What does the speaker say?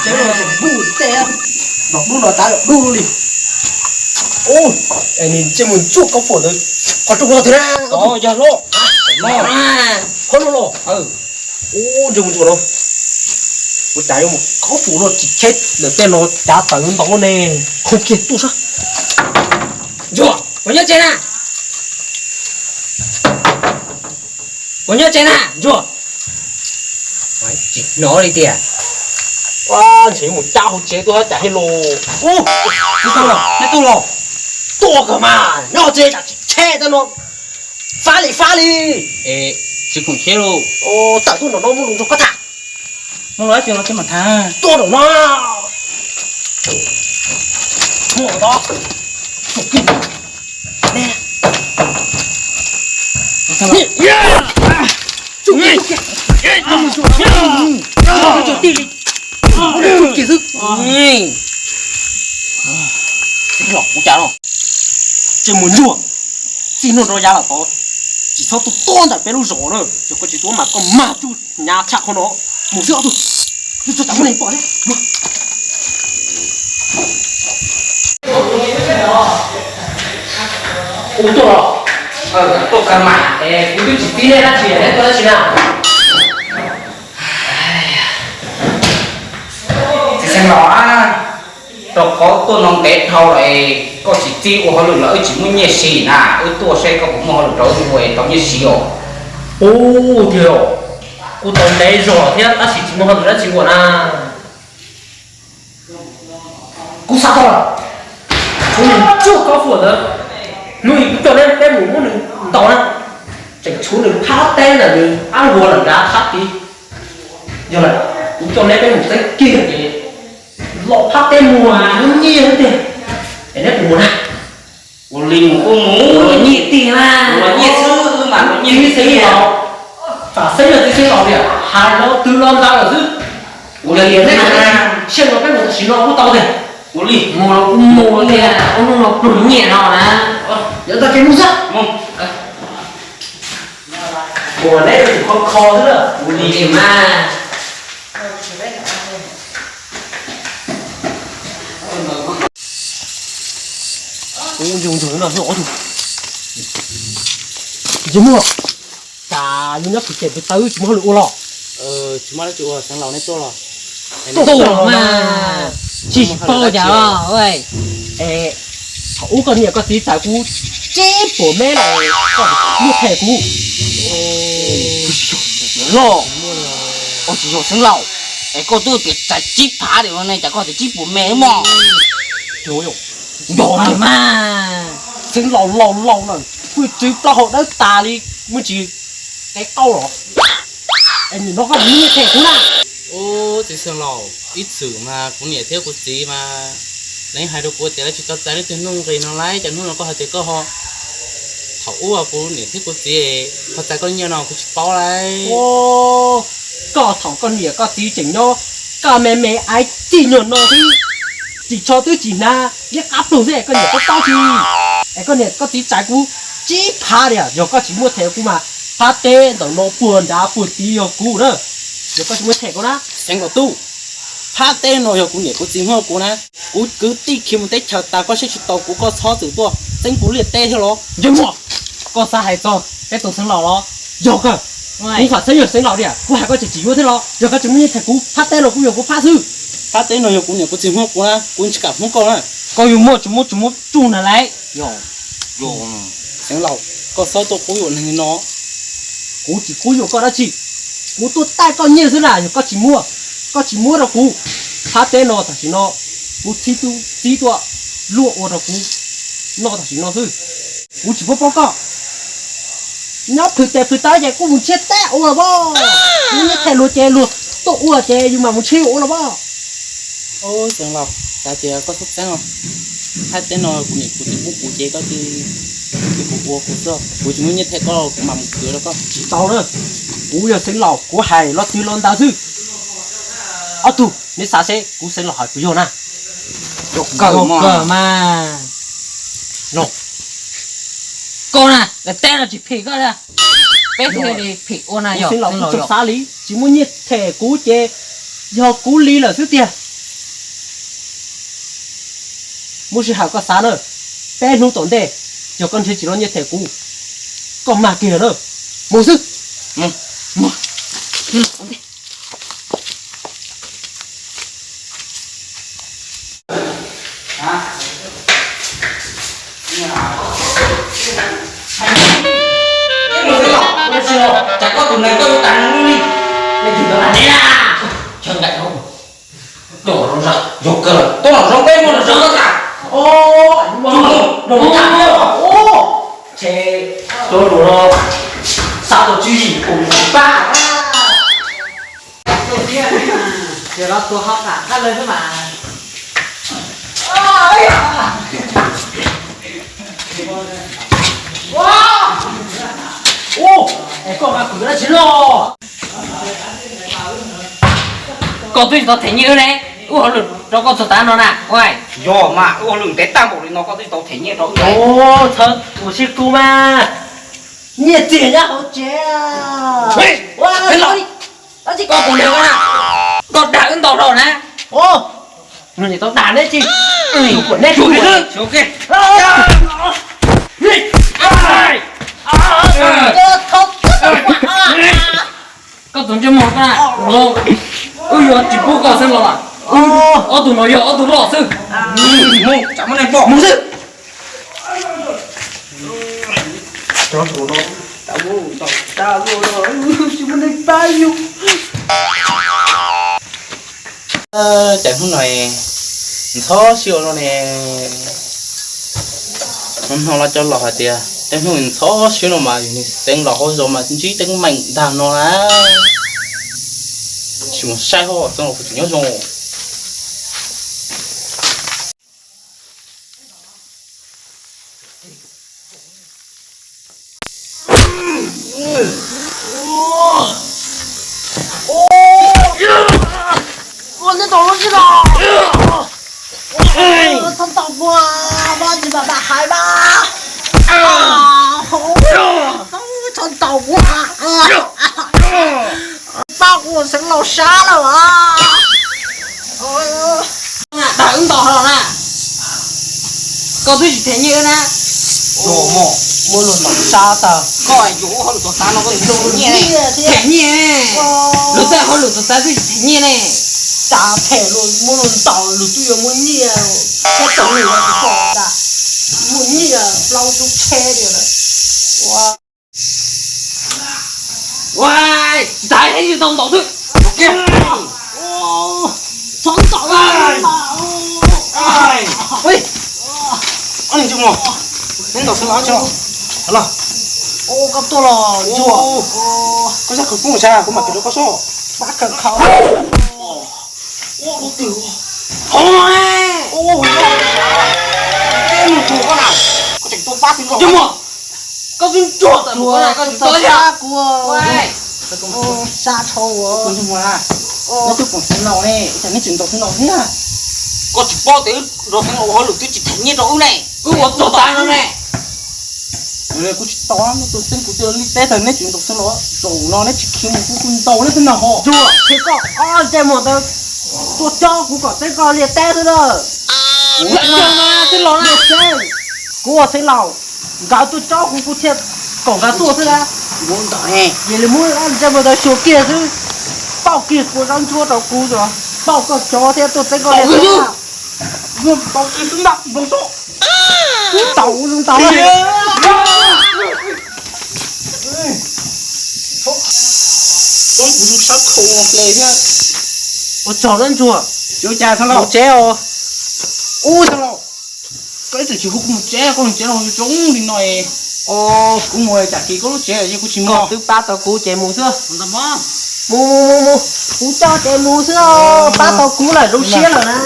Npug tej, los dub no tab dub li. Ub, es nws ntsej muag ntsuag kaub fuam ntawd, qhov rooj no twg na? Yog loj, qhov no los. Ub, ntsej muag ntsuag no, ua cas yuav mus kaub fuam no tsis cheb lawm, tej no cav tawv ntau ne. Khoov kiag tuaj sab. Ntsuag, puas nyob tsev na? Puas nyob tsev na, Ntsuag? Tsis hnov li tiag. Ntshe mus cab hauv tsev tuaj cas thiab los. Ub, txiv xeev laus, neb tuaj los? Tuaj kawg mas, nyob tsev cas tsis cheb tej no. Fab li fab li. Tsis khoom cheb lauj. Tawm tuaj nram no muaj lus nrog koj tham. Muaj lus dab tsi los tsis mam tham. Tuaj nram no. Muaj tod. Los kuv cas no, ntsej muag ntsuag, txij hnub no yav lawm tod tsis txhob tuaj tuaj ntawm peb lub zos na, yog koj tsis tuaj mas koj mag tsuj hnyav tshaj qhov no. Mus xwb ob tug, tso tsam muaj neeg pom thiab. Kuv tuaj los, tuaj kawg mas, kuv twb tsis txib neb dab tsi, neb tuaj dab tsi na? Txiv xeev laus, rau qhov tuaj no ntev dhau lawm, koj tsis txib ua hauj lwm los wb tsis muaj nyiaj siv na, wb tuaj saib koj puas muaj hauj lwm rau wb ua tau nyiaj siv os. Ub, tiag, kuv tau ntev zog thiab tab sis tsis muaj hauj lwm dab tsi ua na. Kuv xav tau lawm, kuv mus tsuj kaub fuam ntawd, hnub ib kuv coj neb peb mus muab nws ntaus na, tseem tshuav nws phab teb ntawm nws ab luag lawm nrad sab tid. Yog lawm, kuv coj neb peb mus txeeb kiag ces los phab teb muag muab nyiaj xwb tiag. Es neb puas mus na? Ua li mus kuj mus, ua nyiaj tiag na, ua nyiaj xwb mas ua nyiaj xwb. Tam xeeb los txiv xeev laus tias hais los twg los ntawd lawm xwb. Ua li neb, sij hawm no peb mus tam sim no kuj tau tiag. Ua li mus los kuj mus tiag, ua hnub no pluag nyiaj no na. Yog tag kis mus xwb. Ua neb tus kho kho xwb na. Ua li mas. Ub, ntsej muag, cas yus nyob pem ces pem tawv tsis muaj hauj lwm ua los? Tsis muaj dab tsi ua, xeev laus neb tuaj los? Tuaj los mas, tsis paub cas los. Es thaum ub koj niam koj txiv txais kuv tsib puas meb los koj muab them kuv. Los, ua tsis yog xeev laus, es koj twb tias txais tsib phav tias los ne, cas koj tias tsib puas meb mog? Yog mas, xeev laus laus laus na, kuj tsw plaub hau dawb tas li, muaj tsis qe qaub los. Es nim no koj muab nyiaj them kuv na. Ub, txiv xeev laus, ib txwm mas kuv niam thiab kuv txiv mas lawv hais rau kuv tias lawv tsis tau txais leej twg nuj nqis no lauj, cas hnub no koj hais tias koj ho, thaum ub kuv niam thiab kuv txiv ho txais koj nyiaj no kuv tsis paub lauj. Koj thaum koj niam koj txiv tseem nyob, koj me me aiv txij nyuag no xwb, ris tsho twb tsis hnav, liab qab plug xwb koj niam koj paub tsis? Es koj niam koj txiv txais kuv tsib phav tias yog koj tsis muab them kuv mas phab teb ntawm no puag nrad puag tid yog kuv na, yog koj tsis muab them kuv na. Xeev laus tub, phab teb no yog kuv niam kuv txiv muab kuv na. Kuv kwv tij khiav mus teb chaws tas koj siab tsis tau kuv, koj txhob txwm tuaj txeeb kuv liaj teb thiab los? Ntsej muag, koj xav hais txog peb tus xeev laus los? Yog kawg, kuv fam xeeb yog xeev laus tiag, kuv hais koj tseem tsis yuav thiab los? Yog koj tsis muab nyiaj them kuv, phab teb no kuv yog kuv phab xwb. Phab teb no yog kuv niam kuv txiv muab kuv na, kuv tsis kam muab koj na. Koj yuav muab tsis muab tsis muab tsuj na lauj. Xeev laus, koj txhob tuaj qub yuam neeg li no. Kuv tsis qub yuam koj dab tsi, kuv tuaj taij koj nyiaj xwb na, yog koj tsis muab, koj tsis muab rau kuv, phab teb no tam sim no kuv txib tub txib tuaj luaj ua rau kuv noj tam sim no xwb. Kuv tsis paub paub koj, nyob plhws tes plhws taw ces kuj mus ntshiab teb ua los pob. Kuv nyiaj them luag ces luag tuaj ua ces yus mam mus ntshiab ua los pob. Xeev laus, xav tias koj txhob txeeb os. Phab teb no kuv niam kuv txiv muab kuv ces koj cia li ua kuv xwb, kuv tsis muaj nyiaj them koj, kuv mam mus khwv rau koj. Tsis tau na, kuv yog xeev laus kuv hais los twg los ntawd xwb. Ob tug neb xav seb kuv xeev laus hais puas yog na? Yog kawg mas. Koj na, lawv teb no tsis phim koj li. Peb thiaj li phim ua na. Yog xeev laus kuv tsis xav li, tsis muaj nyiaj them kuv ces yog kuv li lawm xwb tiag. Muaj sij hawm koj xav na, peb hnub tom ntej yog koj nrhiav tsis tau nyiaj them kuv, koj mag kiag na. Mus xwb. Cas koj tus neeg koj yuav tas neeg li, nej twb tau lam ne na. Tseem ncaim rau, coj los zoo zog, yog kawg lawm tuaj los zoo peb muaj los zoo tas. Ces tua lus no xav tau tswv yim kuv pab. Ces los tua hauv qab lawm xwb mas. Ua, es koj mas kuv dab tsi los? Koj twb tsis tau them nyiaj wb ne, wb hauj lwm rau koj txog tav no na. Yog mas, wb hauj lwm ntev tag npaum li no koj twb tsis tau them nyiaj rau wb. Ua, txhob ua sib kub mas, nyiaj txiag nyob hauv tsev. Koj tus neeg na, koj dag wb ntau dhau na. Nws tau dag neb tsis, neb tsuas neb tsuas. Koj tus ntsej muag koj na, wb yuav tsis pub koj xeeb los lawm. Ob tug no yog ob tug loj xwb. Mus xwb. Cas hnub no ntxhov siab ua luaj ne. Hnub no los cov laus hais tias tej hnub ntxhov siab no mas yus niag xeeb laus hauv zos mas ntsib teeb meem ntag no na. Tsis mus saib hauj xeeb laus puas tseem nyob zoo. Ua, nej tau lub sij hawm txhob tau ua, ua tsis mam mam hais mas. Txhob tau ua, pab kuv xeeb laus sab lawm as. Dag wb ntau heev los na, koj twb tsis them nyiaj wb na. Muab luag ntaus sab tag. Koj yuav ua hauj lwm tuag tas no koj twb them nyiaj ne. Them nyiaj ne. Luag tej hauj lwm tuag tas twb tsis them nyiaj ne. Cas them luag muab luag ntaus luag twb yuav muaj nyiaj. Koj txom nyem los tsis pom tas, muaj nyiaj plaub tub tsheb li lawm. Ua, ua, tsis tas heev, tsis tau ntaus xwb. Txhob ntaus. Ob niag ntsej muag, neb ntaus xwb los tso. Los, koj tuaj los ntsuag. Koj zaj khawv koob sa kuv mam piav rau koj sob. Pab khawv khaum. Ua, ua twg? Hov, ua, ua, ua, mus tua koj na. Koj tseem tuaj pab xwb los. Ntsej muag, koj twb ntsuag tawm mus koj na, koj tseem tuaj thiab. Kuv sab dhau. Neb twb pom xeeb laus ne, cas neb tseem ntaus xeeb laus thiab? Koj tsis paub tias wb nrog xeeb laus ua hauj lwm twb tsis them nyiaj rau wb ne. Wb ua txog tav no ne. Kuv tsis tau, neb tua xeeb kuv twb li teb tag neb tseem ntaus xeeb laus. Zaum no neb tsis khiav mus kuv kuj ntaus neb xwb na ho. Ntsuag, qhia koj ob ntsej muag ntawd tuaj cob kuv kom teb koj li teb xwb na. Kuv ua xeeb laus, nkawd tuaj cob kuv kuv thiaj kom nkawd tuaj xwb na. Ces li muab ob ntsej muag ntawd xyuas kiag xwb, pauj kiag kua zaub ntsuab rau kuv, pauj koj cov thiab tuaj teb koj li teb. Ntaus kiag xwb ntag, nploos tso. Ntaus ntaus. Kuv sab khau hle thiab. Ua tsaug na ntsuag. Mus tsev os. Ub, tsaug lauj. Koj ib txwm tsis hu kuv mus tsev, koj mus tsev los zoo li no. Kuv mus tsam kis koj lub tsev ces kuv tsis mus. Koj twb pab tau kuv ces mus xwb. Mus mus mus mus, kuv coj ces mus xwb, pab tau kuv lawm zoo siab lawm na.